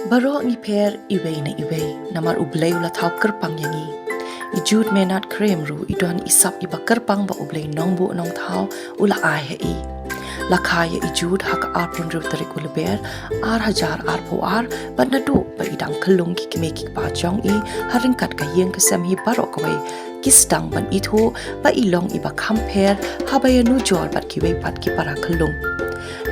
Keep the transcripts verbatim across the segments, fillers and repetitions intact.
Baroh ngi pher iwei na iwei, namar U Blei u la thaw kyrpang ïa ngi. I Jude Maynard Khrem ruh i don i sap iba kyrpang ba U Blei Nongbuh Nongthaw u la ai ha i. La kha ïa i Jude ha ka arphew hynriew tarik u Lber, ar hajar arphew ar, bad naduh ba i dang khyllung ki kmie ki kpa jong i ha ryngkat ka ïing ka sem hi baroh kawei ki sdang ban ithuh ba i long iba kham pher haba ïanujor bad kiwei pat ki para khyllung.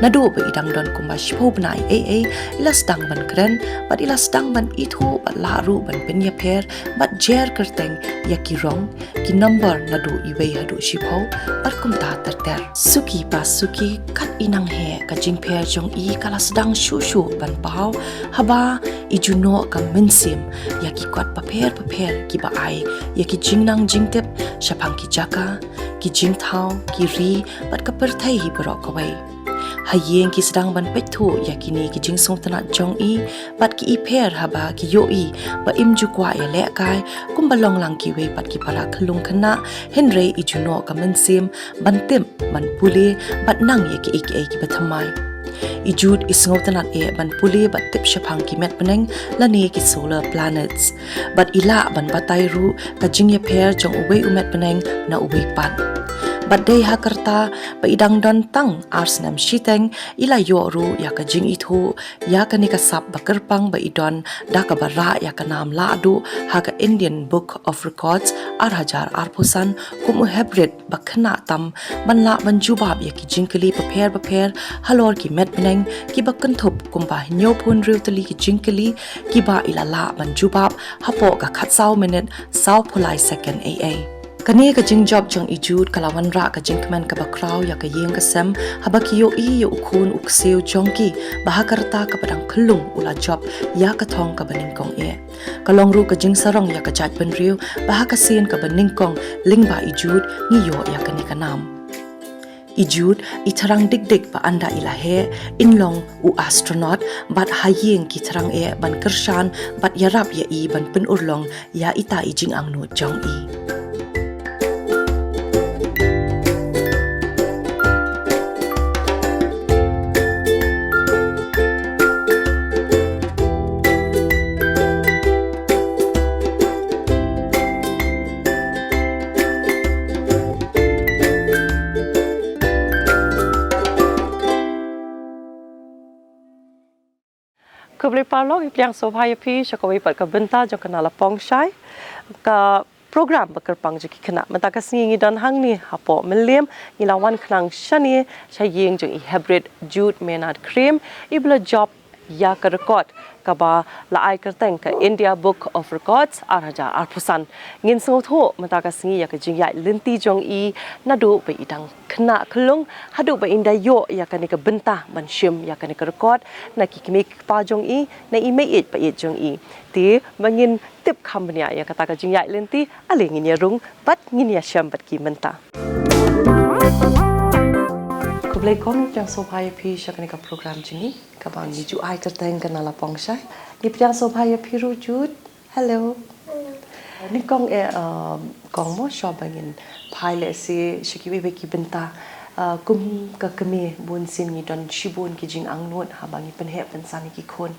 Naduh ba i dang don kumba shiphew bnai ei ei, i la sdang ban kren, bad i la sdang ban ithuh, bad lah ruh ban pynïapher bad jer kyrteng ïa ki rong, ki nombor naduh iwei haduh shiphew, bad kumta ter ter. Suki pa suki, kat i nang heh, ka jingpher jong i ka la sdang shuh shuh ban paw, haba i ju noh ka mynsiem ïa ki kot bapher bapher kiba ai ïa ki jingnang jingtip shaphang ki jaka, ki jingthaw, ki ri, bad ka pyrthei hi baroh kawei. Ha ïing ki sdang ban peit thuh ïa kine ki jingsngewtynnat jong i, bad ki i pher haba ki ïohi ba im ju kwah ïalehkai kumba long lang kiwei pat ki para khyllung khynnah, hynrei i ju noh ka mynsiem ban tip, ban pule, bad nang ïa kiei kiei kiba thymmai. I Jude i sngewtynnat eh ban pule bad tip shaphang ki met bneng lane ki solar planets. Bad i lah ban batai ruh ka jingïapher jong uwei u met bneng na uwei pat. Bad dei ha ka rta ba i dang don tang ar snem shiteng, i la ïoh ruh ïa ka jingithuh ïa kane ka sap ba kyrpang ba i don, da kaba rah ïa ka nam lahduh ha ka Indian Book of Records ar hajar arphew san kum u hybrid ba khynnah tam ban lah ban jubab ïa ki jingkylli bapher bapher halor ki met bneng, kiba kynthup kumba hynñiewphew hynriew tylli ki jingkylli kiba i la lah ban jubab hapoh ka khatsaw minit sawphew lai second ei ei. Kane ka jingjop jong i Jude ka la wanrah ka jingkmen kaba khraw ïa ka ïing ka sem, haba ki ïohi ïa u khun u ksiew jong ki ba ha ka rta kaba dang khyllung u la jop ïa ka thong kaba nyngkong eh. Ka long ruh ka jingsarong ïa ka jaitbynriew ba ha ka sien kaba nyngkong lyngba i Jude ngi ïoh ïa kane ka nam. I Jude i thrang dik dik ba ynda i la heh in long u astronaut, bad ha ïing ki thrang eh ban kyrshan bad ïarap ïa i ban pynurlong ïa ita i jingangnud jong i. Khublei paralok, ngi pdiang sngewbha ïa phi sha kawei pat ka bynta jong ka Nalapong Shai, ka program ba kyrpang jong ki khynnah. Mynta ka sngi ngi don hangne hapoh Mylliem, ngi la wan khnang shane sha ïing jong i hybrid Jude Maynard Khrem, iba la jop ïa ka record kaba la ai kyrteng ka India Book of Records ar hajar arphew san. Ngin sngewthuh mynta ka sngi ïa ka jingïaid lynti jong i, naduh ba i dang khynnah khyllung haduh ba in da ïoh ïa kane ka bynta ban shim ïa kane ka record na ki kmie ki kpa jong i, na i meiieit paieit jong i. Te ba ngin tip kham bniah ïa kata ka jingïaid lynti, ale ngin ïa rung bad ngin ïa shem bad ki mynta. Khublei kong, ngi pdiang sngewbha ïa phi sha kane ka program jong ngi kaba ngi ju ai kyrteng ka Nalapong Shai. Ngi pdiang sngewbha ïa phi ruh Jude. Hello. Hello. Nyngkong eh, um, kong mo, shuwa ba ngin phai lehse sha kiwei kiwei ki bynta, uh, kum ka kmie bun sien ngi don shibun ki jingangnud haba ngi pynheh pynsan ïa ki khun.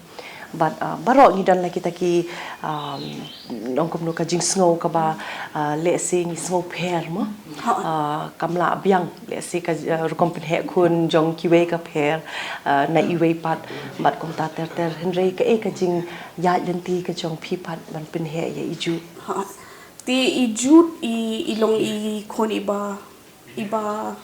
Bad, uh, baroh ngi don la kita ki, um, ong kumno, ka jingsngew kaba, uh, lehse ngi sngew pher mo. Ha. Uh, kam lah biang lehse ka, uh, rukom pynheh khun jong kiwei ka pher, uh, na iwei pat, bad kumta ter ter. Hynrei kaei ka jingïaid lynti ka jong phi pat ban pynheh ïa i Jude? Ha. Te i Jude i, i long i khun iba, iba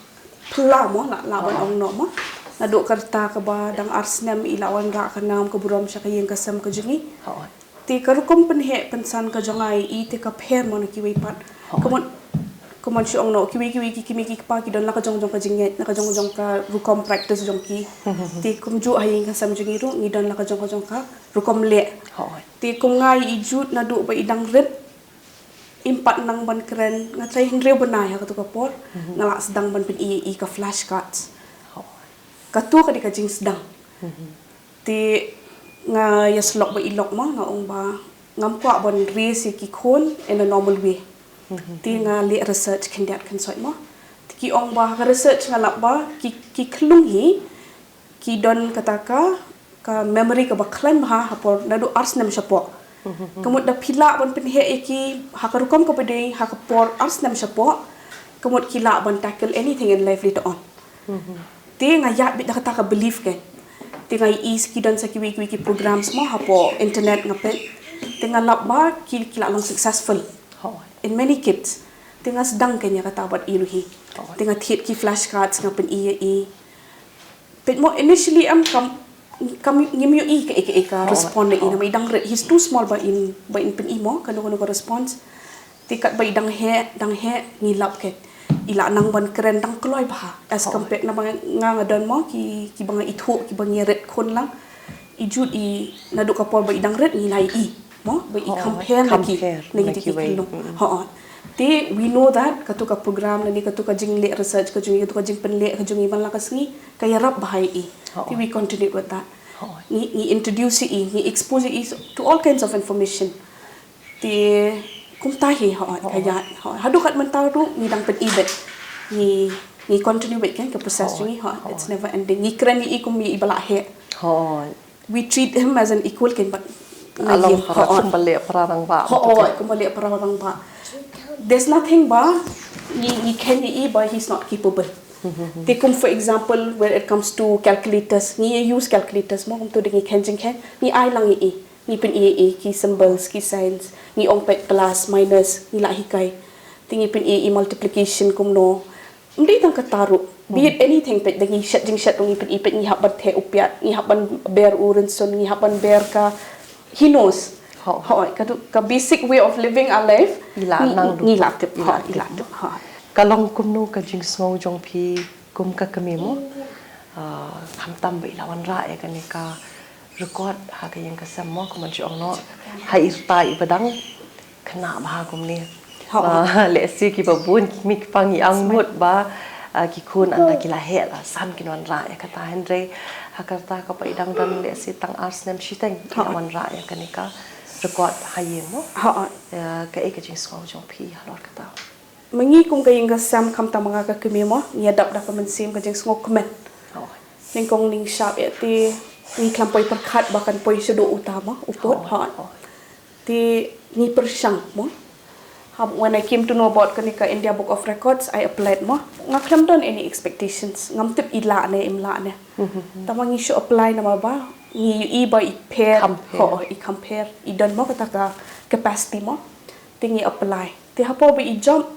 phylla mo, lah, lah ban ong noh mo. Naduh ka rta kaba dang ar snem i la wanrah ka nam ka burom sha ka ïing ka sem ka jong i. Hooid. Te ka rukom pynheh pynsan ka jong nga ïa i te ka pher mo na kiwei pat. Hooid. Kumno, kumno shu ong noh, kiwei kiwei ki kmie ki kpa ki don la ka jong jong ka jingngeit, la ka jong jong ka rukom practice jong ki. Te kumjuh ha ïing ka sem jong i ruh ngi don la ka jong ka jong ka rukom leh. Hooid. Te kum nga ïa i Jude naduh ba i dang rit, im pat nang ban kren, nga tharai hynriew bnai ha katu ka por, mhm, nga la sdang ban pyni ïa i ka flashcards. Hooid. Katu ka dei ka jingsdang. Mhm. Te nga ïa slok ba i lok mo, nga ong ba ngam kwah ban raise ïa ki khun in a normal way. Mhm. Te nga leh research khyndiat khynsoit mo. Te ki ong ba ha ka research nga lap ba ki, ki khyllung hi ki don kata ka ka memory kaba khlaiñ bha ha por naduh ar snem shapoh. Ka mut da phi lah ban pynheh ïa ki ha ka rukom kaba dei ha ka por ar snem shapoh, ka mut ki lah ban tackle anything in life later on. Te nga ïaid beit da kata ka belief kein. Te nga ïohi sa ki don sa kiwei kiwei ki programs mo hapoh internet nga peit. Te nga lap ba ki ki la long successful in many kids. Te nga sdang kein ïa kata bad i ruh hi. Te nga thied ki flashcards nga pyni ïa i. Peit mo, initially em kam kam ngim ïohi kaei kaei ka respond na i, namar i dang rit, he's too small ba in ba in pyni mo kano kano ka response. Te katba i dang heh dang heh ngi lap kein. I la nang ban kren dang kloi bha as compared, namar nga nga don mo ki kiba nga ithuh kiba ngi rit khun lang. I jut i naduh ka por ba i dang rit ngi la ïohi mo ba i compare na ki, na ki, na ki khyllung. Hooid. Te we know that katu ka program lane katu ka jingleh research ka jong i, katu ka jingpynleh ka jong i man la ka sngi ka ïarap bha ïa i. Te we continue with that. Ngi ngi introduce i, ngi expose i to all kinds of information. Te kumta hi, hooid, ka ïaid. Hooid. Haduh kat mynta ruh ngi dang pyni beit. Ngi ngi continue beit kein ka process jong i, hooid. It's never ending. Ngi kren ïa i kum ïa i ba la heh. Hooid. We treat him as an equal kein, but a long para kumba leh para rangbah. Hooid, kumba leh para rangbah. There's nothing ba ngi ngi khein ïa i ba he's not capable. Te kum for example when it comes to calculators, ngi use calculators mo, kumto da ngi khein jingkhein ngi ai lang ïa i. Ngi pyni ïa i ki symbols ki signs, ngi ong peit plus minus ngi la hikai. Te ngi pyni ïa i multiplication kumno. Ym dei tang kata ruh. Be it anything, peit da ngi shet jingshet ruh ngi pyni, peit ngi hap ban theh u piat, ngi hap ban ber u rynsun, ngi hap ban ber ka, he knows. Hooid, ka basic way of living our life ngi la tip. Hooid, i la tip. Ka long kumno ka jingsngew jong phi kum ka kmie mo? Khamtam ba i la wanrah ïa kane ka record ha ka ïing ka sem mo, kumba ju ong noh, ha i rta i ba dang khynnah bha kumne. Lehse kiba bun ki kmie ki kpa ngi angnud ba ki khun ynda ki la heh la san kin wanrah ïa kata, hynrei ha ka rta kaba i dang don lehse tang ar snem shiteng i la wanrah ïa kane ka record ha ïing mo. Kaei ka jingsngew jong phi halor kata? Ma ngi kum ka ïing ka sem, khamtam ma nga ka kmie mo, ngi ïa dap da ka mynsiem ka jingsngewkmen. Nyngkong ngi shap ïa te ngi khlem poi pyrkhat ba kan poi shaduh uta mo u pud. Te ngi pyrshang mo. When I came to know about kane ka India Book of Records, I applied mo. Nga khlem don any expectations, ngam tip i lah ne im lah ne. Tangba ngi shu apply namar ba ngi ïohi ba i pher. Hooid, i compare, i don mo kata ka capacity mo. Te ngi apply. Te hapoh ba i jop,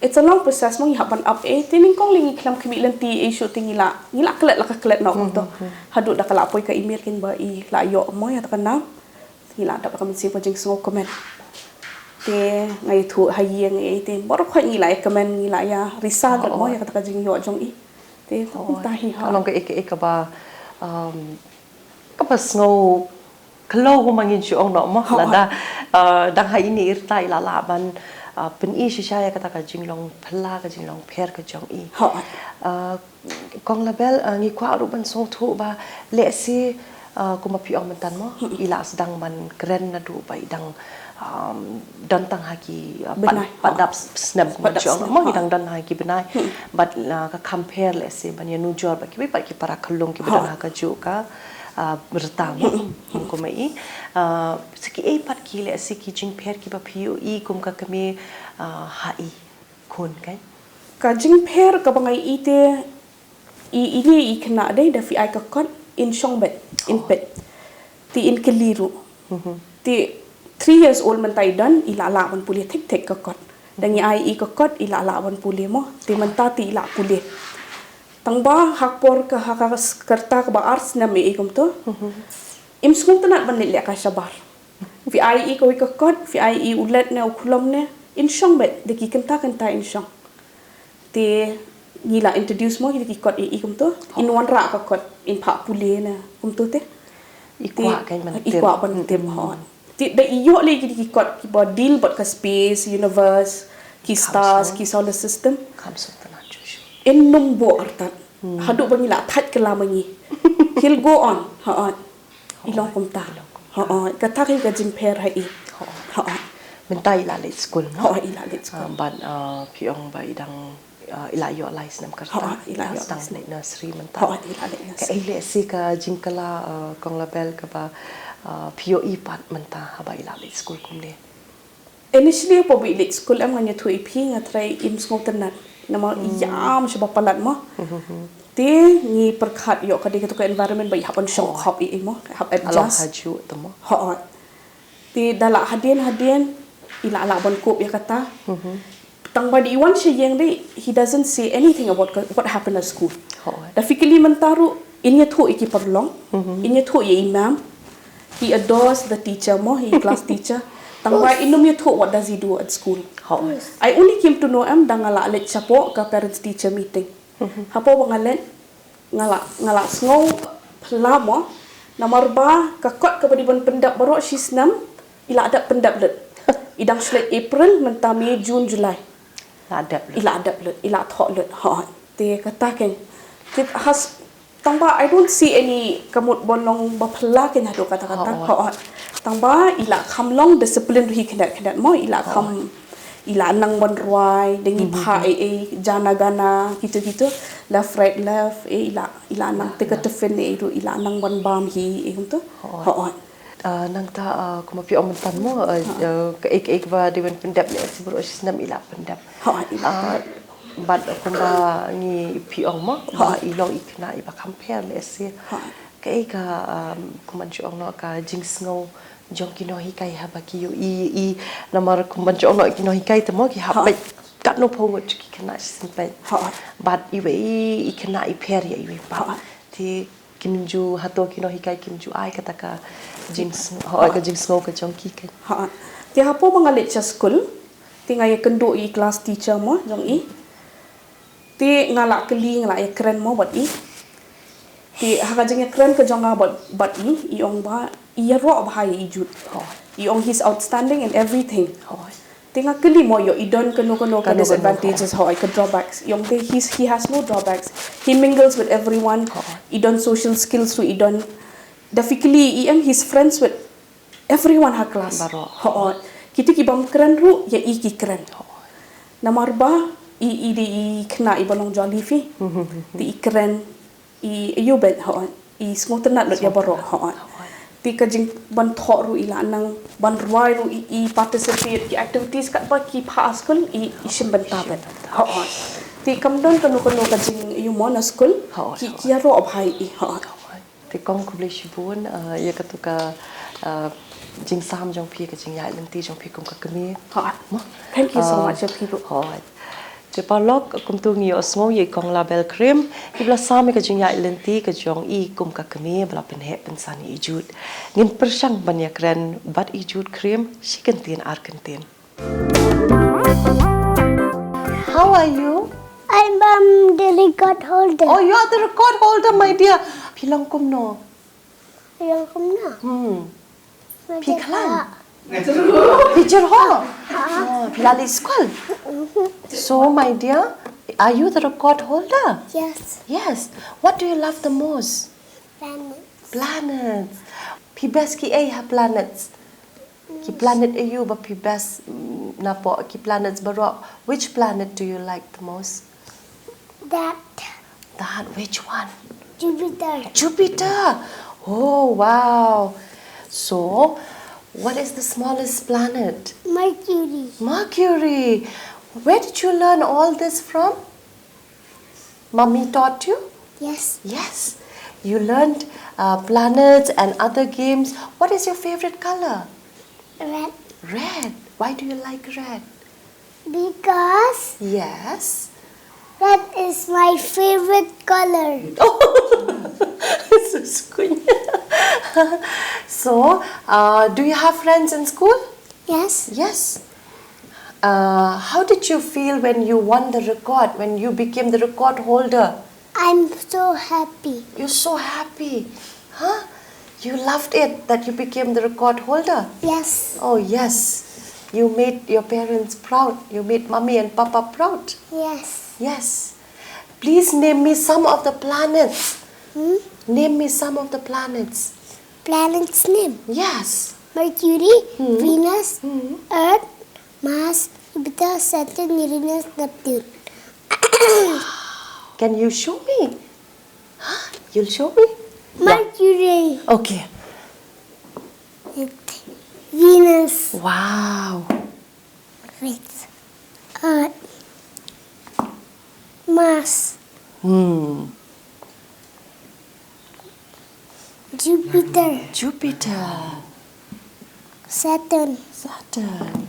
it's a long process mo, ngi hap ban ap ei. Te nyngkong lei ngi khlem khmih lynti ei shuh, te ngi la ngi la klet la ka klet noh kumto. Haduh da ka la poi ka email kein ba i la ïoh mo ïa kata ka nam. Ngi la dap da ka mynsiem ka jingsngewkmen. Te nga ïathuh ha ïing ei te baroh khoit ngi la ïa kmen, ngi la ïa risa lut mo ïa kata ka jingïoh jong i. Te kumta hi. Ka long kaei kaei kaba kaba sngew khloo kumba ngin shu ong noh mo, lada dang ha ine i rta i la lah ban pyni shisha ïa kata ka jinglong phylla ka jinglong pher ka jong i. Kong Label, ngi kwah ruh ban sngewthuh ba lehse kumba phi ong mynta mo, i la sdang ban kren naduh ba i dang don tang ha ki pat dap snem kumba phi ong mo, i dang don ha ki bnai. Bad ka compare lehse ban ïanujor bad kiwei pat ki para khyllung kiba don ha kajuh ka rta mo, kumba i. Sa kiei pat ki lehse ki jingpher kiba phi ïohi kum ka kmie ha i khun kein? Ka jingpher kaba nga ïohi te, i ine i khynnah dei da phi ai ka kot in shong beit, in peit. Te in kylli ruh. Te three years old mynta i don, i la lah ban pule thik thik ka kot. Da ngi ai i ka kot i la lah ban pule mo. Te mynta te i la pule. Tangba ha ka por ka, ha ka rta kaba ar snem ei kumto, im sngewtynnat ban leit leh kai shabar. Phi ai i kawei ka kot, phi ai i u let ne u khlom ne, in shong beit, da ki kynta kynta in shong. Te ngi la introduce mo ïa ki kot ïa i kumto, in wanrah ka kot, in phah pule ne kumto te. I kwah kein ban tip. I kwah ban tip, hooid. Te da i ïoh lei ki kot kiba deal bad ka space, universe, ki stars, ki solar system, in ym buh artat. Haduh ba ngi la thait kylla ma ngi. He'll go on, hooid. I long kumta. Hooid, kata ka jingpher ha i. Hooid. Mynta i la leit skul mo? Hooid, i la leit skul. Bad phi ong ba i dang Uh, i la ïoh lai snem ka rta. Ha, i la ïoh lai snem. Tang leit nursery mynta. Ha, i la leit nursery. Kaei lehse ka jingkylla, uh, Kong Label, kaba, uh, phi ïohi pat mynta haba i la leit skul kumne? Initially, haba i leit skul, em, ngan ïathuh ïa phi, nga trai im sngewtynnat. Namar ïam shaba palat mo. Te ngi pyrkhat ïoh ka dei kato ka environment ba i hap ban shong khop i mo, hap adjust. Along ha ju te mo. Hooid. Te da lah hadien hadien i la lah ban cope ïa kata. Tang ba dei i wan sha ïing dei, he doesn't say anything about ka- what happened at school. Hooid. Da phi kylli mynta ruh, in ïathuh ïa ki paralok, in ïathuh ïa i ma'am. He adores the teacher mo, i class teacher. Tang ba in ym ïathuh what does he do at school. Hooid. I only came to know em da nga lah leit shapoh ka parents teacher meeting. Hapoh ba nga leit, nga lah, nga lah sngew phylla mo. Namar ba ka kot kaba dei ban pyndep baroh shi snem, i la dep pyndep lut. I dang shu leit April, mynta May, June, July. La dep lut. I la dep lut, i la thoh lut. Hooid. Te kata keiñ. Kit has, tang ba I don't see any ka mut ban long ba phylla keiñ haduh katta katta. Hooid. Hooid. Tang ba i la kham long discipline ruh hi khyndiat khyndiat mo, i la kham, i la nang ban rwai, da ngi phah ei ei, jana gana, kito kito, left right left, eh, i la, i la nang te ka tiffin ei ruh, i la nang ban bam hi, eh, kumto. Hooid. Hooid. Ah, nangta, ah, kumba phi ong mynta mo, ah, ah, kaei kaei kaba dei ban pyndep lehse baroh shi snem i la pyndep. Hooid, i la pyndep. Bad kumba ngi phi ong mo, ba i long i khynnah iba kham pher lehse. Kaei ka, um, kumban shu ong noh, ka jingsngew jong ki nonghikai haba ki ïohi, i, namar kumban shu ong noh ki nonghikai te mo ki hap peit katno phew ngut ki khynnah shisien peit. Bad iwei i khynnah i pher ïa iwei pat. Te kim ju, hato ki nonghikai kim ju ai kata ka jingsngew, hooid, ka jingsngew ka jong ki keiñ. Te hapoh ba nga leit sha skul, te nga ïakynduh ïa i class teacher mo jong i. Te nga la kylli, nga la ïakren mo bad i. Te ha ka jingïakren ka jong nga bad, bad i, i ong ba i ïaroh bha ïa i Jude. I ong he's outstanding in everything. Te nga kylli mo, ïoh i don kano kano ka disadvantages, hooid, ka drawbacks. I ong te he's, he has no drawbacks. He mingles with everyone. I don social skills ruh i don. Da phi kylli i, em, he's friends with everyone ha class. Baroh. Hooid. Kito ki bym kren ruh ïa i ki kren. Namar ba i, i dei i khynnah iba long jolly phi. Te i kren, i ïoh bad, hooid, i sngewtynnat lut ïa baroh, hooid. Te ka jingban thoh ruh i la nang, ban rwai ruh i, i participate ki activities katba ki phah ha skul i, i shim bynta bad. Hooid. Te kam don kano kano ka jing, ïoh mo na skul, ki, ki ïaroh bha ïa i, hooid. Te kong khublei shibun, ah, ïa katu ka, ah, jingsam jong phi, ka jingïaid lynti jong phi kum ka kmie. Hooid. Mo? Thank you so much, ïa phi ruh. Hooid. Te paralok, kumtu ngi ïohsngew ïa i Kong Label Krim, iba la sam ïa ka jingïaid lynti ka jong i kum ka kmie ba la pynheh pynsan ïa i Jude. Ngin pyrshang ban ïakren bad i Jude Krim shi kyntien ar kyntien. How are you? I'm, um, the record holder. Oh, you are the record holder, my dear. Phi long kumno? Phi long kumno? Hmm. Phi khlaiñ? Phi jyrhoh? Oh, phi la leit skul? So, my dear, are you the record holder? Yes. Yes. What do you love the most? Planets. Planets. Phi best kiei ha planets? Ki planet aïu ba phi best, mm, napoh ki planets baroh? Which planet do you like the most? That. That, which one? Jupiter. Jupiter. Oh, wow. So, what is the smallest planet? Mercury. Mercury. Where did you learn all this from? Mummy taught you? Yes. Yes. You learned, uh, planets and other games. What is your favorite color? Red. Red. Why do you like red? Because, yes, red is my favorite color. So, so, uh, do you have friends in school? Yes. Yes. Uh, how did you feel when you won the record, when you became the record holder? I'm so happy. You're so happy. Huh? You loved it that you became the record holder? Yes. Oh, yes. You made your parents proud. You made Mummy and Papa proud. Yes. Yes. Please name me some of the planets. Hmm? Name me some of the planets. Planets name? Yes. Mercury, hmm, Venus, hmm, Earth, Mars, Jupiter, Saturn, Uranus, Neptune. Can you show me? Huh? You'll show me? Yeah. Mercury, Okay. Venus, Wow. wait, Earth, Mars, Hmm. Jupiter, Jupiter. Saturn, Saturn.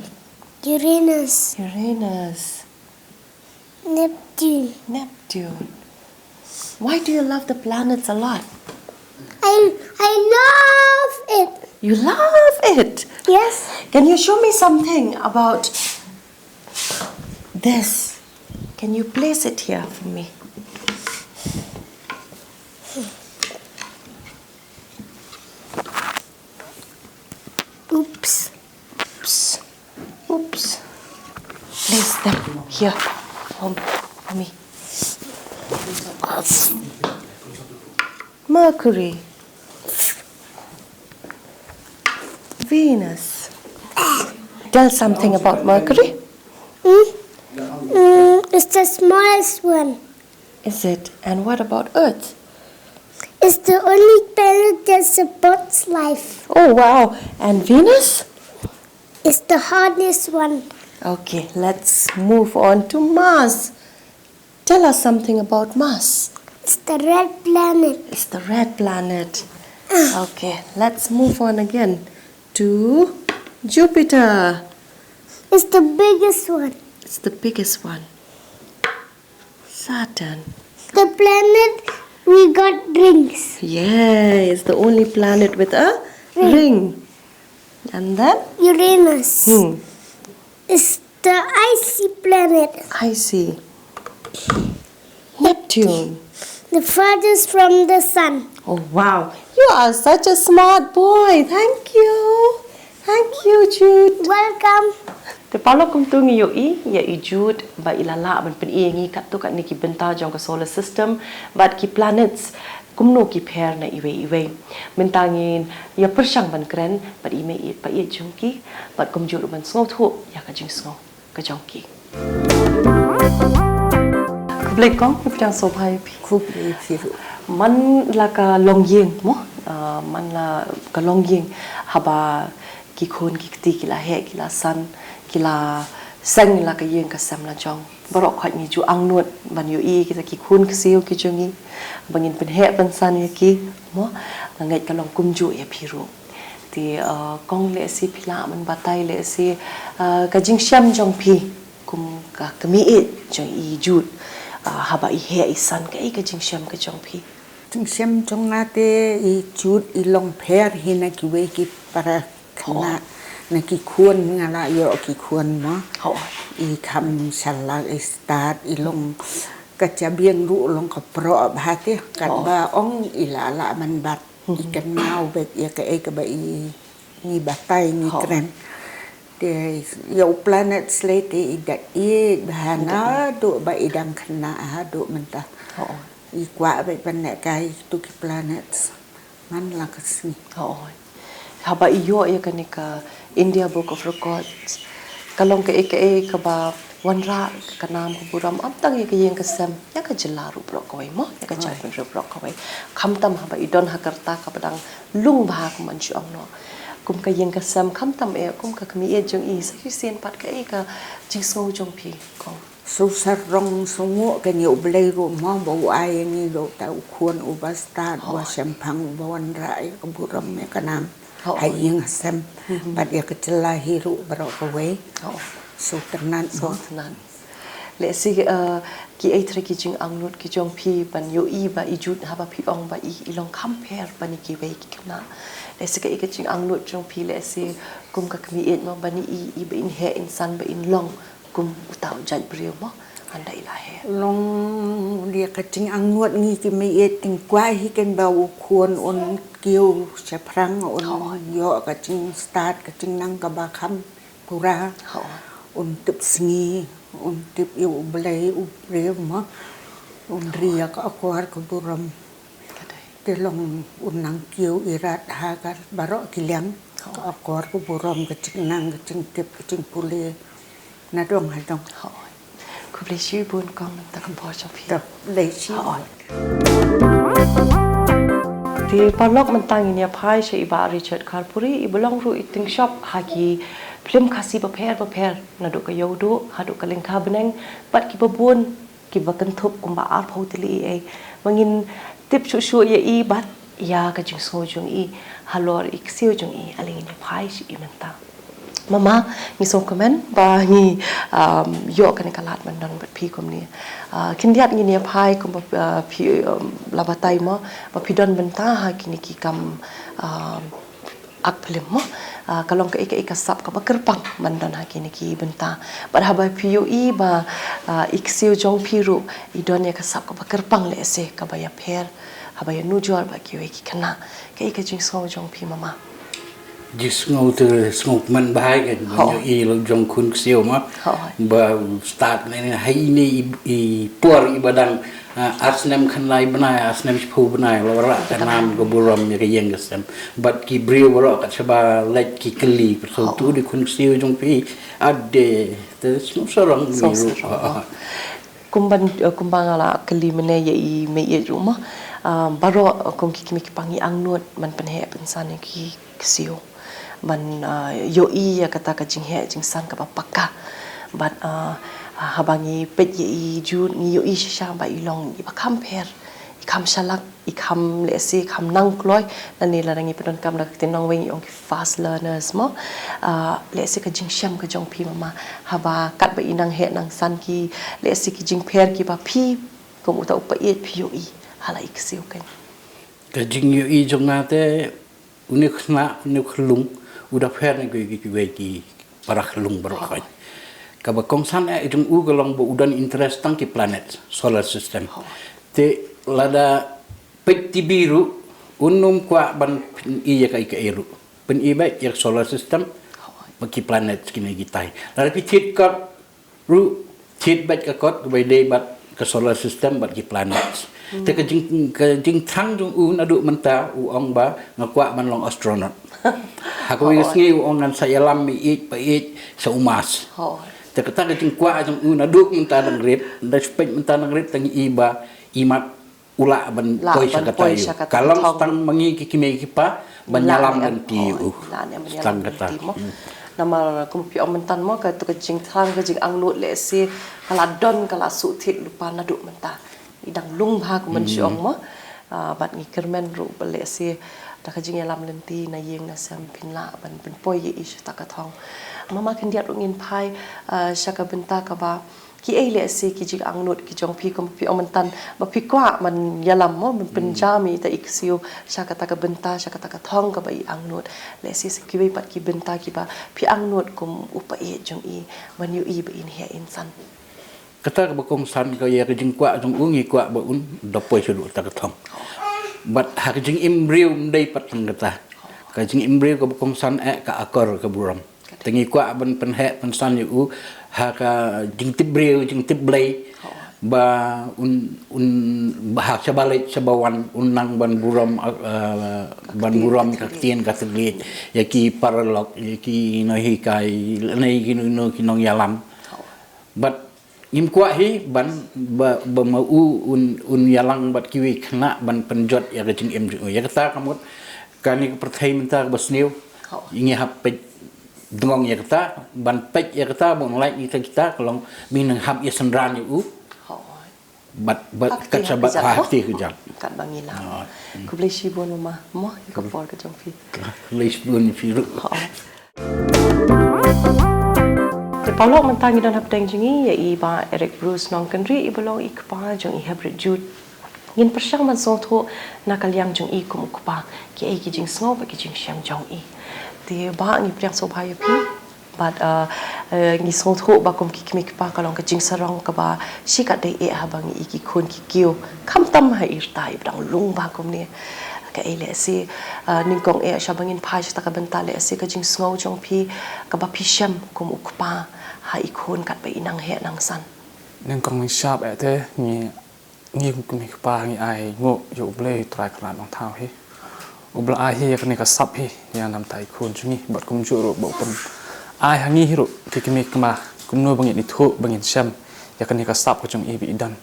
Uranus, Uranus. Neptune. Neptune. Why do you love the planets a lot? I I love it. You love it. Yes. Can you show me something about this? Can you place it here for me? Oops. Oops. Oops. Place them here for, for me. Mercury. Venus. Tell something about Mercury. Mm, it's the smallest one. Is it? And what about Earth? It's the only planet that supports life. Oh wow. And Venus? It's the hardest one. Okay, let's move on to Mars. Tell us something about Mars. It's the red planet. It's the red planet. Okay, let's move on again to Jupiter. It's the biggest one. It's the biggest one. Saturn. The planet we got rings. Yeah, it's the only planet with a ring. And then? Uranus. Hmm, It's the icy planet. Icy. Neptune. The farthest from the sun. Oh wow, you are such a smart boy. Thank you. Thank you, Jude. Welcome. Te paralok, kumtu ngi ïohi ïa i Jude ba i la lah ban pyni ïa ngi katto katne ki bynta jong ka solar system bad ki planets kumno ki pher na iwei iwei. Mynta ngin ïa pyrshang ban kren bad i mei i pa ïeit jong ki bad kumjuh ruh ban sngewthuh ïa ka jingsngew ka jong ki. Khublei kong, khublei sngewbha ïa phi. Khublei phi ruh. Man la ka longïing mo, ah, man la ka longïing haba ki khun ki kti ki la heh ki la san, ki la seng la ka ïing ka sem la jong. Baroh khoit ngi ju angnud ban ïohi kita ki khun ksiew ki jong ngi ba ngin pynheh pynsan ïa ki mo. Nga ngeit ka long kumjuh ïa phi ruh. Te, uh, kong, lehse phi lah ban batai lehse, uh, ka jingshem jong phi kum ka kmie jong i Jude, uh, haba i heh i san, kaei ka jingshem ka jong phi? Jingshem jong nga te i Jude i long pher hi na kiwei ki para khynnah, na ki khun, nga la ïoh ki khun mo. I kham shalak i stad, i long ka jabieng ruh long ka proh bha te, katba ong i la lah ban bat. I kynmaw beit ïa kaei kaba i ngi batai ngi kren. Te ïa u planet slei te i da ïeit bha naduh ba i dang khynnah haduh mynta. I kwah beit ban lehkai tu ki planets man la ka sngi. Hooid. Haba i ïoh ïa kane ka India Book of Records, ka long kaei kaei kaba wanrah ka nam ka burom, ym tang ïa ka ïing ka sem, ïa ka jylla ruh baroh kawei mo, ïa ka jaitbynriew baroh kawei. Khamtam haba i don ha ka rta kaba dang lung bha kum ban shu ong noh. Kum ka ïing ka sem khamtam eh, kum ka kmie jong i, sa shisien pat kaei ka jingsngew jong phi kong? Shu sarong sngewnguh kein ïa U Blei ruh mo ba u ai ïa ngi ruh uta u khun uba stad, uba shemphang, uba wanrah ïa ka burom ïa ka nam ha ïing ha sem bad ïa ka jylla hi ruh baroh kawei. Sngewtynnat mo. Lehse, eh, kiei trai ki jingangnud ki jong phi ban ïohi ba i Jude haba phi ong ba i, i long kham pher ban ïa kiwei ki khynnah. Lehse kaei ka jingangnud jong phi lehse kum ka kmie mo ban i, i ba in heh in san ba in long kum uta u jaitbynriew mo haba i la heh. Long ïa ka jingangnud ngi ki meiieit, ngin kwah hi kein ba u khun un kiew shaphrang, un ïoh ka jingstad ka jingnang kaba kham pura. Un tip sngi, un tip ïa U Blei u briew mo. Un ri ïa ka akor ka burom. Te long un nang kiew irat ha ka baroh ki liang, ka akor ka burom, ka jingnang, ka jingtip, ka jingpule. Na dong ha dong. Hooid. Khublei shibun kong, mynta ka por jong phi. Khublei shibun. Te paralok, mynta ngin ïa phai sha i Bah Richard Kharpuri, i ba long ruh i tyngshop ha ki phlim Khasi bapher bapher, naduh ka Ïewduh haduh ka Lyngkha Bneng, bad ki babun ki ba kynthup kumba arphew tylli ei ei. Ba ngin tip shuh shuh ïa i bad ïa ka jingsngew jong i halor i ksiew jong i. Ale ngin ïa phai sha i mynta. Mama, ngi sngewkmen ba ngi ïoh kane ka lad ban don bad phi kumne. Khyndiat ngin ïa phai kumba phi la batai mo ba phi don bynta ha kine ki kam ak phlim mo. Ka long kaei kaei ka sap kaba kyrpang ban don ha kine ki bynta. Bad haba phi ïohi ba i ksiew jong phi ruh i don ïa ka sap kaba kyrpang lehse kaba ïapher haba ïanujor bad kiwei ki khynnah. Kaei ka jingsngew jong phi mama? Jingsngew te sngewkmen bha ïa ka jong i jong khun ksiew ma. Ba start ne ha ine i por i ba dang ar snem khyndai bnai, ar snem shiphew bnai la wanrah ka nam ka burom ïa ka ïing ka sem. Bad ki briew baroh kat shaba leit ki kylli, pyrshah tu dei khun ksiew jong phi? Ade te sngewsarong. Kumba kumba nga la kylli mynne ïa i mei ïeit ruh ma. Baroh kum ki kmie ki kpa ngi angnud ban pynheh pynsan ïa ki ksiew ban ïohi ïa kata ka jingheh jingsan kaba paka. Bad haba ngi peit ïa i jut ngi ïohi shisha ba i long i ba kham pher, i kham shalak, i kham lehse i kham nang kloi. Lane lada ngi pyndonkam da ka ktien nongwei ngi ong ki fast learners mo. Lehse ka jingshem ka jong phi mama haba katba i nang heh nang san ki lehse ki jingpher kiba phi kum uta u paieit phi ïohi ha la i ksiew kan. Ka jingïohi jong nga te une u khynnah une u khyllung u da pher na kiwei kiwei ki para khyllung baroh. Kaba kongsan eh jong u ka long ba u don interest tang ki planet, solar system. Te lada peit T V ruh un nym kwah ban pyni ïa kaei kaei ruh, pyni beit ïa ka solar system bad ki planet kine kitai. Lada phi thied kot ruh thied beit ka kot kaba ïadei bad ka solar system bad ki planets. Te ka jing ka jingthrang jong u naduh mynta u ong ba nga kwah ban long astronaut. Ha kawei ka sngi u ong ngan sa ïalam meiieid paieit sha u Mars. Te kata ka jingkwah jong u naduh mynta dang rit, da peit mynta dang rit tang i ba i mat u lah ban poi sha kata ïa u. Ka long tang ma ngi ki kmie ki kpa ban ïalam lynti ïa u. Tang kata. Namar kum phi ong mynta mo ka tu ka jingthrang ka jingangnud lehse ka la don ka la shu thied lypa naduh mynta. I dang lung bha kum ban shu ong mo. Bad ngi kyrmen ruh ba lehse da ka jingïalam lynti na ïing na sem phin lah ban pynpoi ïa i sha ta ka thong. Mama khyndiat ruh ngin phai sha ka bynta kaba kiei lehse ki jingangnud ki jong phi kum phi ong mynta ba phi kwah ban ïalam mo ban pynjam ïa ita i ksiew sha kata ka bynta sha kata ka thong kaba i angnud. Lehse sa kiwei pat ki bynta kiba phi angnud kum u paieit jong i ban ïohi ba in heh in san. Kata kaba kongsan ka ïa ka jingkwah jong u ngi kwah ba un da poi sha kata ka thong. Bad ha ka jingim briew ym dei pat tang kata. Ka jingim briew kaba kongsan eh ka akor ka burom. Te ngi kwah ban pynheh pynsan ïa u ha ka jingtip briew jingtip Blei ba un un ba ha shaba leit shaba wan un nang ban burom ban burom ïa ka ktien ka thylliej ïa ki paralok ïa ki nonghikai lane ïa ki nongïalam. Bad ngim kwah hi ban ba ma u un ïalang bad kiwei khynnah ban pynjot ïa ka jingim jong u. Ïa kata ka mut kane ka pyrthei mynta kaba sniew ngi hap peit dngong ïa kata ban peit ïa kata ba un lait ïa kita ka long ba ngin hap ïa synran ïa u. Bad bad kat sa bad ha kti kjat. Kat ba ngi la. Khublei shibun mama mo ïa ka por ka jong phi. Khublei shibun phi ruh. Te paralok mynta ngi don hapdeng jong ngi ïa i Bah Eric Bruce Nongkynrih i ba long i kpa jong i Hybrid Jut. Ngin pyrshang ban sngewthuh na ka liang jong i kum u kpa kiei ki jingsngew bad ki jingshem jong i. Te Bah ngi pdiang sngewbha ïa phi bad ngi sngewthuh ba kum ki kmie ki kpa ka long ka jingsarong kaba shi katdei eh haba ngi i ki khun ki kiew khamtam ha i rta i ba dang lung bha kumne. Kaei lehse nyngkong eh shaba ngin phai sha ta ka bynta lehse ka jingsngew jong phi kaba phi shem kum u kpa ha i khun katba i nang heh nang san. Nyngkong ngi shap eh te ngi ngi kum ki kpa ngi ai nguh ïa U Blei Trai Kynrad Nongthaw hi. U ba la ai hi ïa kane ka sap hi ïa namta i khun jong ngi bad kumjuh ruh ba u pyn ai ha ngi hi ruh ki kmie ki kpa kumno ba ngin ithuh ba ngin shem ïa kane ka sap ka jong i ba i don.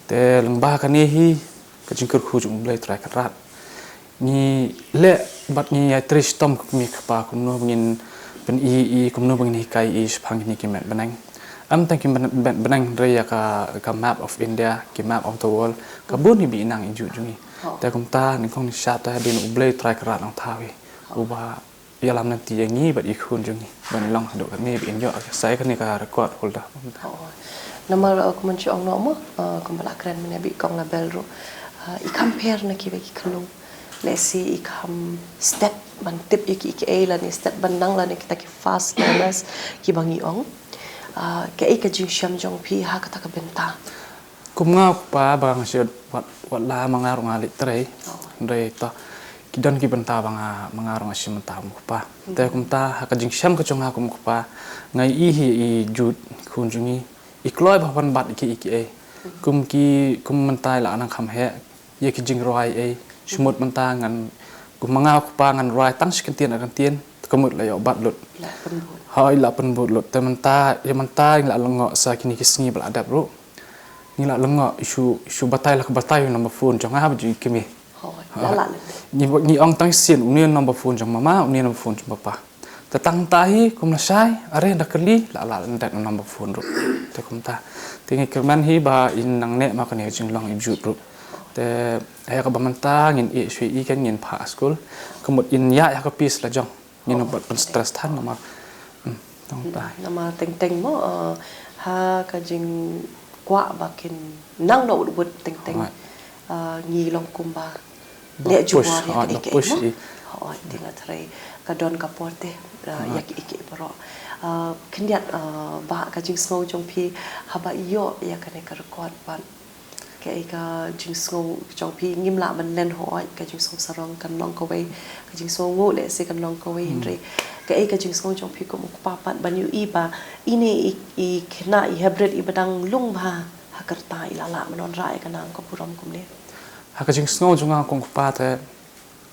Te lyngba kane hi ka jingkyrkhu jong U Blei Trai Kynrad, ngi leh bad ngi ïai trei shitom ka kmie ka kpa kumno ba ngin pyni i, kumno ba ngin hikai i shaphang kine ki met bneng. Ym tang ki met, met bneng, hynrei ïa ka, ka map of India, ki map of the world, ka bun hi ba i nang i Jude jong ngi. Te kumta nyngkong nyngshap te hadien U Blei Trai Kynrad Nongthaw hi uba ïalam lynti ïa ngi bad i khun jong ngi ban long haduh katne ba in ïoh sa ïa kane ka record holder. Oh. Namar, uh, kumba shu ong noh mo, uh, kumba la kren mynne bad i kong Label ruh, uh, i kham pher na kiwei ki khyllung. Lehse i kham step ban tip ïa kiei kiei lane step ban nang lane kita ki fast learners kiba ngi ong. Uh, kaei ka jingshem jong phi ha kata ka bynta? Kum nga u kpa ba nga shu wat, wat la ma nga ruh nga leit trei. Hynrei to ki don ki bynta ba nga, ma nga ruh nga shu mynta kum u kpa. Te kumta ha ka jingshem ka jong nga kum u kpa, nga ïohi i Jude, i khun jong ngi, i kloi bha ban bat ïa kiei kiei. Kum ki, kum mynta i la nang kham heh ïa ki jingrwai ei. Shu mut mynta ngan, kum ma nga u kpa ngan rwai tang shi kyntien ar kyntien, te ka mut la ïoh bat lut. La pynbud. Hooid, la pynbud lut. Te mynta, ïa mynta ngi la lyngngoh sa kine ki sngi ba la dep ruh. Ngi la lyngngoh, i shu, i shu batai, la ka batai u number phone jong nga bad jong i kmie. Hooid, la lah lyndet. Ngi, ngi ong tang shisien, une number phone jong mama, une number phone jong papa. Te tang mynta hi kum lashai, are da kylli, la lah lyndet u number phone ruh. Te kumta, te ngi kyrmen hi ba in nang neh ma kane ka jinglong i Jude ruh. Te ha kaba mynta ngin ïeh shuh ïa i, kan ngin phah skul. Ka mut in ïaid ha ka pace la jong. Ngin ym pat pynstress than namar. Hmm, tang mynta. Namar teng teng mo, uh, ha ka jingkwah ba kin nang da wut wut teng teng. Hooid. Uh, ngi long kumba leh jubor ïa kiei kiei mo. Hooid, te nga tharai ka don ka por te, uh, ïa kiei kiei baroh. Uh, khyndiat, uh, Bah, ka jingsngew jong phi haba ïoh ïa kane ka record bad kaei ka jingsngew jong phi? Ngim lah ban len, hooid, ka jingsngew sarong kan long kawei, ka jingsngew nguh lehse kan long kawei, hynrei kaei ka jingsngew jong phi kum u kpa pat ban ïohi ba ine i, i khynnah i hybrid iba dang lung bha ha ka rta i la lah ban wanrah ïa ka nang ka burom kumne? Ha ka jingsngew jong nga kum u kpa te,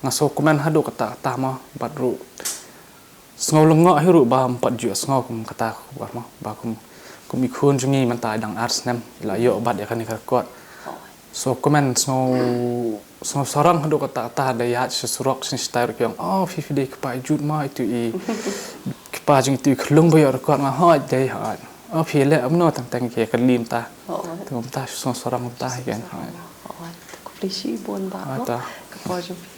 nga sngewkmen haduh katta katta mo, bad ruh sngew lyngngoh hi ruh ba ym pat ju sngew kum kata ka khubor mo, ba kum, kum i khun jong ngi mynta i dang ar snem i la ïoh bat ïa kane ka record. Sngewkmen, sngew, sngew sarong haduh katta katta, da ïaid sha surok sha shatai ruh ki ong, "Oh, phi, phi dei kpa i Jude mo, itu i kpa jong itu i khyllung ba ïoh record." Nga, "Hooid, dei, hooid." "Oh, phi leh kumno?" Teng teng ki kylli mynta. Te kumta sngew sarong mynta hi kan. Hooid. Khublei shibun Bah mo. Ka por jong phi.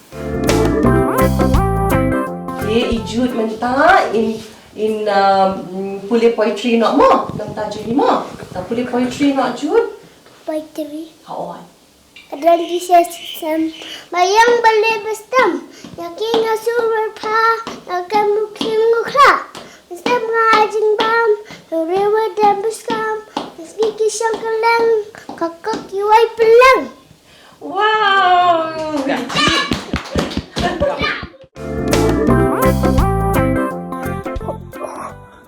Te i Jude mynta in, in, um, pule poetry noh mo. Mynta jong i mo. Ta pule poetry noh Jude. Poetry. Hooid. Ka don ki shisha shisem ba ïeng ba leh ba stem. Ïa ki nga sur ba pha, ïa ka muklim ngukla. Stem nga jingbam, ïa rewa dem ba skam. Ïa ki ki shang ka leng, ka kok ki wai peleng. Wow!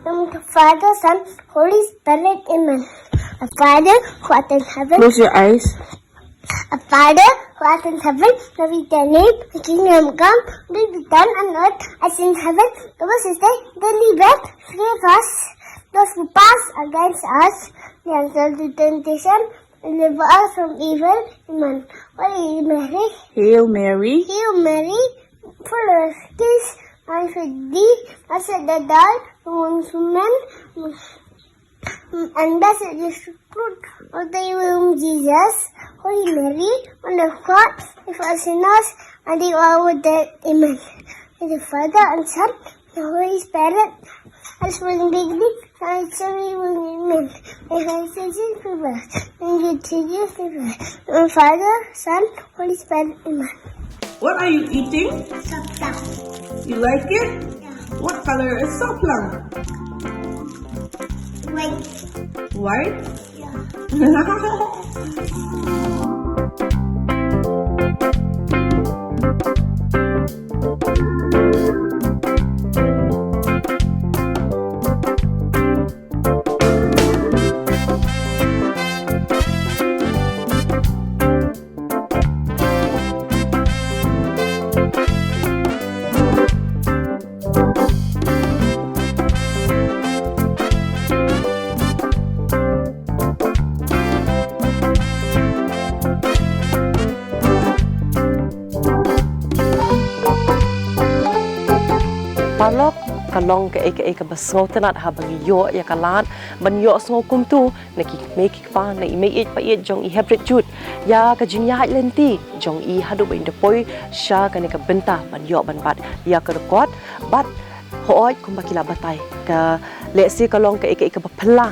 Name of the Father, Son, Holy Spirit, Amen. Our Father, who art in heaven. Close your eyes. Our Father, who art in heaven, hallowed be thy name. Thy kingdom come, will be done on earth as in heaven. Give us this day daily bread. Forgive us those who pass against us. Lead us not into temptation, deliver us from evil. Amen. Holy Mary. Hail Mary. Hail Mary, full of grace, the Lord is with thee. Blessed art thou amongst women, and blessed is the fruit of thy womb, Jesus. Holy Mary, Mother of God, pray for us sinners, at the hour of death. Amen. In the name of the Father and Son, the Holy Spirit, as was in the beginning, now and forever, amen. May the Holy Spirit be with us. May the Holy Spirit be with us. Father, Son, Holy Spirit, amen. What are you eating? Soplang. You like it? Yeah. What color is soplang? White. White? Yeah. ka long kaei kaei kaba sngewtynnat haba ngi ïoh ïa ka lad ban ïohsngew kumto na ki kmie ki kpa, na i meiieit paieit jong i Hybrid Youth, ïa ka jingïaid lynti jong i haduh ba in da poi sha kane ka bynta ban ïoh ban bat ïa ka record. Bad hooid, kumba ki la batai, ka lehse ka long kaei kaei kaba phylla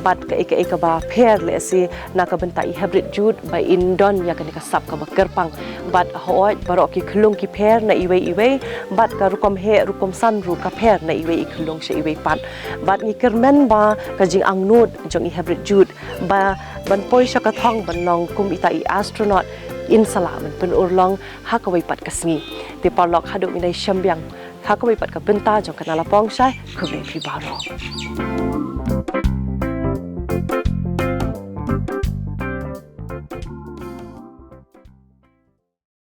bad kaei kaei kaba pher, lehse na ka bynta i Hybrid Youth ba in don ïa kane ka sap kaba kyrpang. Bad hooid, baroh ki khyllung ki pher na iwei iwei, bad ka rukom heh rukom san ruh ka pher na iwei i khyllung sha iwei pat. Bad ngi kyrmen ba ka jingangnud jong i Hybrid Youth ba ban poi sha ka thong ban long kum ita i astronaut, in sa lah ban pynurlong ha kawei pat ka sngi. Te paralok, haduh ngin ïashem biang ha kawei pat ka bynta jong ka Nalapong Shai, khublei phi baroh.